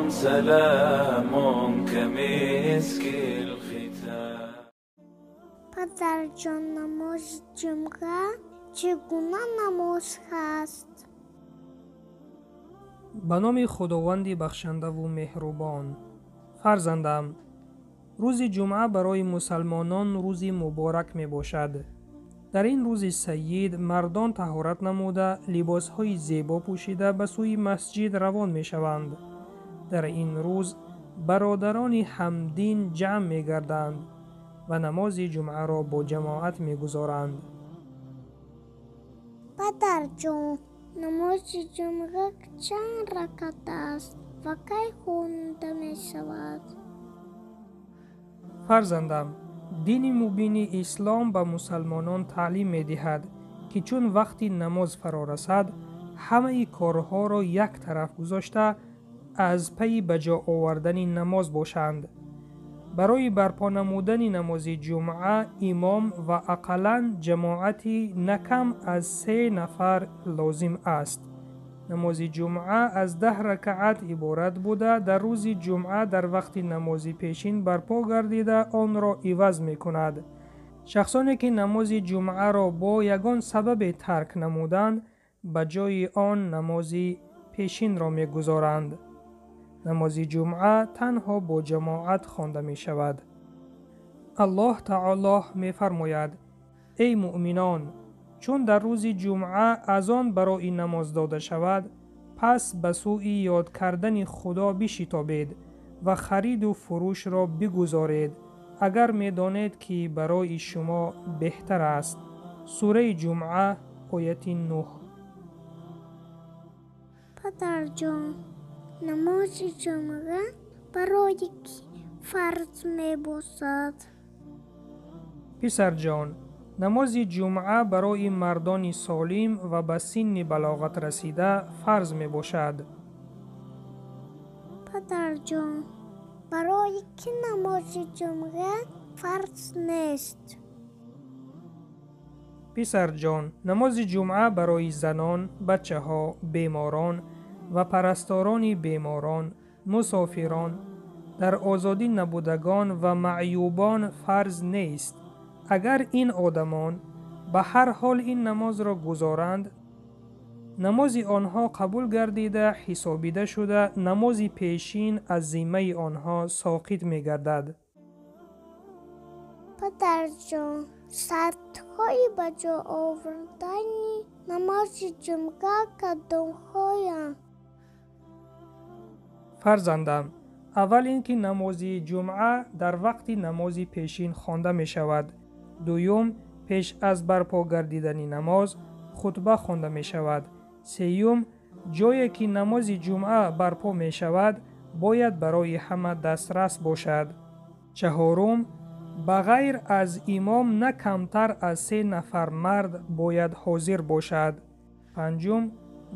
سلام كمسك الختام. Падарҷон, намози ҷумъа чӣ гуна намоз ҳаст? Ба номи Худованди бахшандаву меҳрубон. Фарзандам, рӯзи ҷумъа барои мусалмонон рӯзи муборак мебошад. Дар ин рӯзи сайид мардон таҳорат намуда, либосҳои зебо пӯшида ба сӯи масҷид равон мешаванд. Дар ин рӯз бародарони ҳамдин ҷамъ мегарданд ва намози ҷумъаро бо ҷамоат мегузоранд. Падарҷон, намози ҷумъа чанд ракат аст ва кай хонда мешавад? Фарзандам, дини мубини ислом ба мусалмонон таълим медиҳад, ки чун вақти намоз фаро расад, ҳамаи корҳоро як тараф гузошта, аз пайи ба ҷо овардани намоз бошанд. Барои барпо намудани намози ҷумъа имом ва ақаллан ҷамоати на кам аз 3 нафар лозим аст. Намози ҷумъа аз 10 ракаат иборат буда, дар рӯзи ҷумъа дар вақти намози пешин барпо гардида онро иваз мекунад. Шахсоне ки намози ҷумъаро бо ягон сабабе тарк намуданд, ба ҷои он намози пешинро мегузоранд. Намози ҷумъа танҳо бо ҷамоат хонда мешавад. Аллоҳ таоло мефармояд: эй муъминон, чун дар рӯзи ҷумъа азон барои намоз дода шавад, пас ба сӯи ёд кардани Худо бишитобед ва хариду фурӯшро бигузоред, агар медонед, ки барои шумо беҳтар аст. Сураи Ҷумъа, ояти 9. Падарҷон, намози ҷумъа барои кӣ фарз мебошад? Писарҷон, намози ҷумъа барои мардони солим ва ба синни балоғат расида фарз мебошад. Падарҷон, барои кӣ намози ҷумъа фарз нест? Писарҷон, намози ҷумъа барои занон, бачаҳо, беморон ва парасторони беморон, мусофирон, дар озодӣ набудагон ва маъюбон фарз нест. Агар ин одамон ба ҳар ҳол ин намозро гузоранд, намози онҳо қабул гардида, ҳисобида шуда, намози пешин аз зиммаи онҳо соқит мегардад. Падарҷон, шартҳои ба ҷо овардани намози ҷумъа кадомҳоянд? Фарзандам, аввал ин ки намози ҷумъа дар вақти намози пешин хонда мешавад. Дуюм, пеш аз барпо гардидани намоз хутба хонда мешавад. Сеюм, ҷое ки намози ҷумъа барпо мешавад, бояд барои ҳама дастрас бошад. Чаҳорум, ба ғайр аз имом на камтар аз 3 нафар мард бояд ҳозир бошад. Панҷум,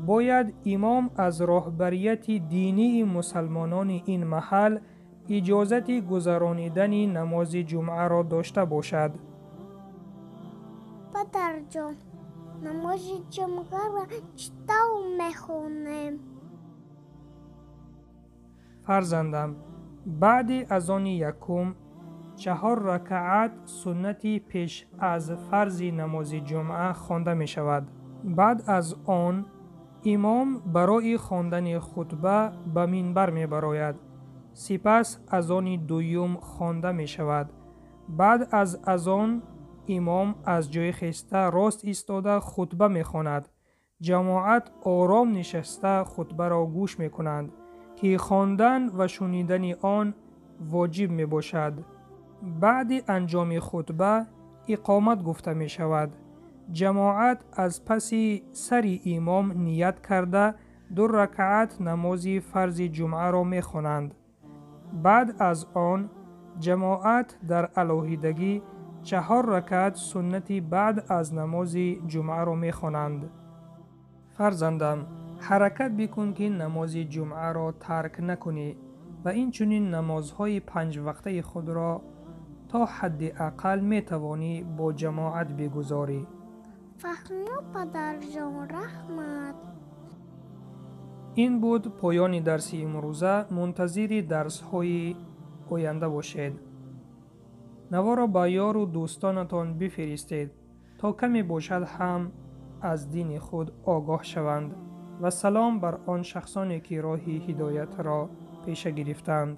бояд имом аз роҳбарияти динии мусалмонони ин маҳал иҷозати гузаронидани намози ҷумъаро дошта бошад. Падарҷон, намози ҷумъаро чӣ тавр мехонем? Фарзандам, баъди азони якум 4 ракаат суннати пеш аз фарзи намози ҷумъа хонда мешавад. Баъд аз он имом барои хондани хутба ба минбар мебарояд. Сипас азони дуюм хонда мешавад. Баъд аз азон имом аз ҷои хеста рост истода хутба мехонад. Ҷамоат ором нишаста хутбаро гӯш мекунанд, ки хондан ва шунидани он воҷиб мебошад. Баъди анҷоми хутба иқомат гуфта мешавад. Ҷамоат аз паси сари имом ният карда 2 ракаат намози фарзи ҷумъаро мехонанд. Баъд аз он ҷамоат дар алоҳидагӣ 4 ракаат суннати баъд аз намози ҷумъаро мехонанд. Фарзандам, ҳаракат бикун, ки намози ҷумъаро тарк накунӣ ва инчунин намозҳои панҷвақтаи худро то ҳадди ақал метавонӣ бо ҷамоат бигузорӣ. Фаҳмо, падарҷон, раҳмат. Ин буд поёни дарси имрӯза. Мунтазири дарсҳои оянда бошед. Наворо ба ёру дӯстонатон бифиристед, то каме бошад ҳам аз дини худ огоҳ шаванд. Ва салом бар он шахсоне, ки роҳи ҳидоятро пеша гирифтаанд.